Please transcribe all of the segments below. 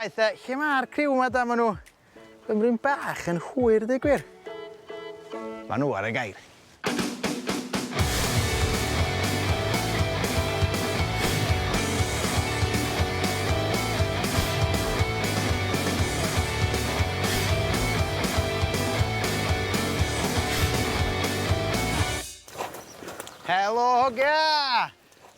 Aeth e, lle mae'r criw yma da? Maen nhw fymryn bach yn hwyr, dweud gwir. Maen nhw ar y gair. Helo, hogia!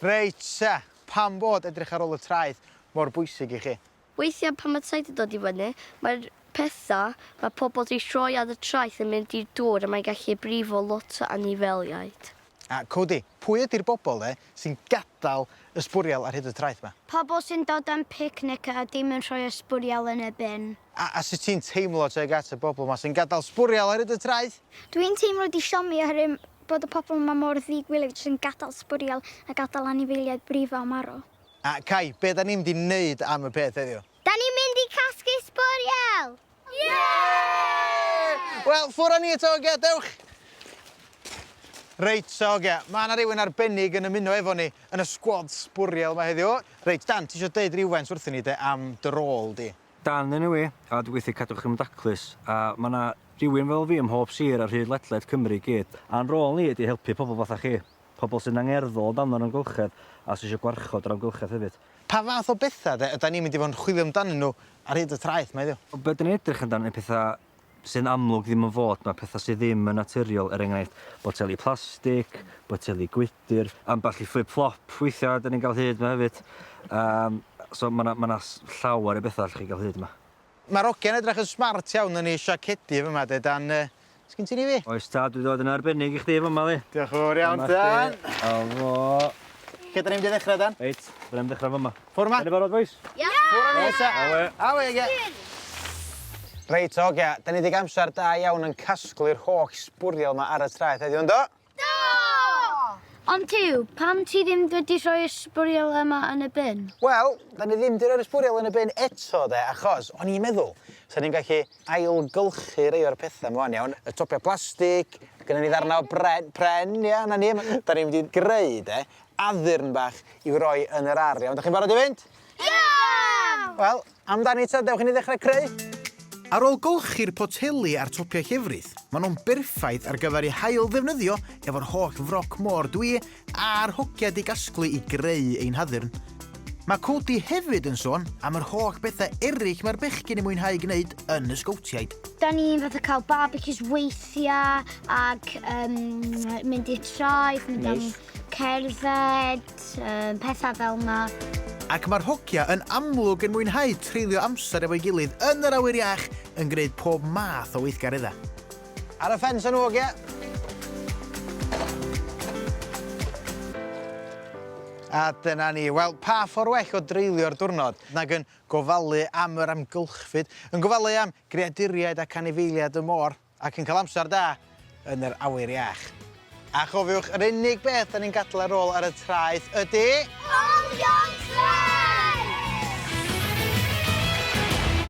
Reit, ta, pam bod edrych ar ôl y traeth mor bwysig i chi? Weithiau pan mae traeth yn dod i fyny, mae'r pethau mae pobl 'di rhoi ar y traeth yn mynd i'r dŵr a mae'n gallu brifo lot o anifeiliaid. A Cody, pwy ydi'r bobl de sy'n gadael y sbwriel ar hyd y traeth 'ma? Pobl sy'n dod am picnic a dim yn rhoi y sbwriel yn y bin. A, a sut ti'n teimlo tuag at y bobl 'ma sy'n gadael sbwriel ar hyd y traeth? Dwi'n teimlo 'di siomi oherwydd bod y pobl 'ma mor ddi-gwilydd jyst yn gadael sbwriel a gadael anifeiliaid brifo a marw. A Cai, be da ni'n mynd i wneud am y peth heddiw? Da ni'n mynd i casglu sbwriel! Yay! Wel, ffwr â ni eto, ogia, dewch! Reit, so, ogia, mae yna rhywun arbennig yn ymuno efo ni yn y sgwad sbwriel yma heddiw. Reit, Dan, ti eisiau deud rhywfaint wrthyn ni de am dy rôl di? Dan ydw i, a dwi'n gweithio Cadwch Chi'm yn Daclus, a mae 'na rhywun fel fi ym mhob sir ar hyd ledled Cymru i gyd, a'n rôl ni ydi helpu pobl fatha chi. Pobl sy'n angerddol amdano'r amgylchedd a sy eisiau gwarchod yr amgylchedd hefyd. Pa fath o bethau de ydan ni'n mynd i fod yn chwilio amdanyn nhw ar hyd y traeth 'ma heddiw? Be dan ni'n edrych amdan yw pethau sy'n amlwg ddim yn fod 'ma, pethau sydd ddim yn naturiol, er enghraifft boteli plastig, boteli gwydr, ambell i flip flop weithiau dan ni'n cael hyd 'ma hefyd. Yym so ma' 'na ma' 'na llawer o bethau allwch chi gael hyd 'ma. Mae'r ogiau'n edrych yn smart iawn yn eu siacedi yn fama de Dan. Sgin ti un i fi? Oes tad, dwi 'di dod yn arbennig i chdi fama 'li. Diolch yn fawr iawn Dan. A fo. Lle 'dan ni'n mynd i ddechrau Dan? Reit, fydda i'n dechrau fama. Ffor 'ma? Da ni barod bois? Ia! Ffwr â ni ta. Awe. Awe ogia. Reit ogia, 'dan ni 'di ga'l amser da iawn yn casglu'r holl sbwriel 'ma ar y traeth heddiw yndo? Do! Ond Huw, pam ti ddim wedi rhoi'r sbwriel yma yn y bin? Wel, 'dan ni ddim 'di roi'r sbwriel yn y bin eto 'de, achos o'n i'n meddwl 'sa ni'n gallu ailgylchu rei o'r petha 'ma 'wan, iawn? Y topia plastig, gynnon ni ddarna o bren, pren, ia, 'na ni. 'Dan ni'n mynd i greu 'de, addurn bach i'w roi yn yr ardd, iawn? 'Dach chi'n barod i fynd? Iawn! Wel, amdani ta, dewch i ni ddechrau creu. Ar ôl golchi'r poteli a'r topiau llefrith, maen nhw'n berffaith ar gyfer eu hail-ddefnyddio efo'r holl froc môr dwi a'r hogia 'di gasglu i greu ein haddurn. Mae Cody hefyd yn sôn am yr holl bethau eraill mae'r bechgyn yn mwynhau gwneud yn y Sgowtiaid. Da ni'n fatha cael barbecues weithiau ac um, mynd i'r traeth, mynd am cerdded, yym, pethau fel 'na. Ac mae'r hogia yn amlwg yn mwynhau treulio amser efo'i gilydd yn yr awyr iach yn gwneud pob math o weithgareddau. Ar y ffens â nhw, hogia! A dyna ni. Wel, pa ffordd well o dreulio'r diwrnod nag yn gofalu am yr amgylchfyd, yn gofalu am greaduriaid ac anifeiliaid y môr? Ac yn cael amser da yn yr awyr iach. A chofiwch, yr unig beth da ni'n gadael ar ôl ar y traeth ydy... Olion traed!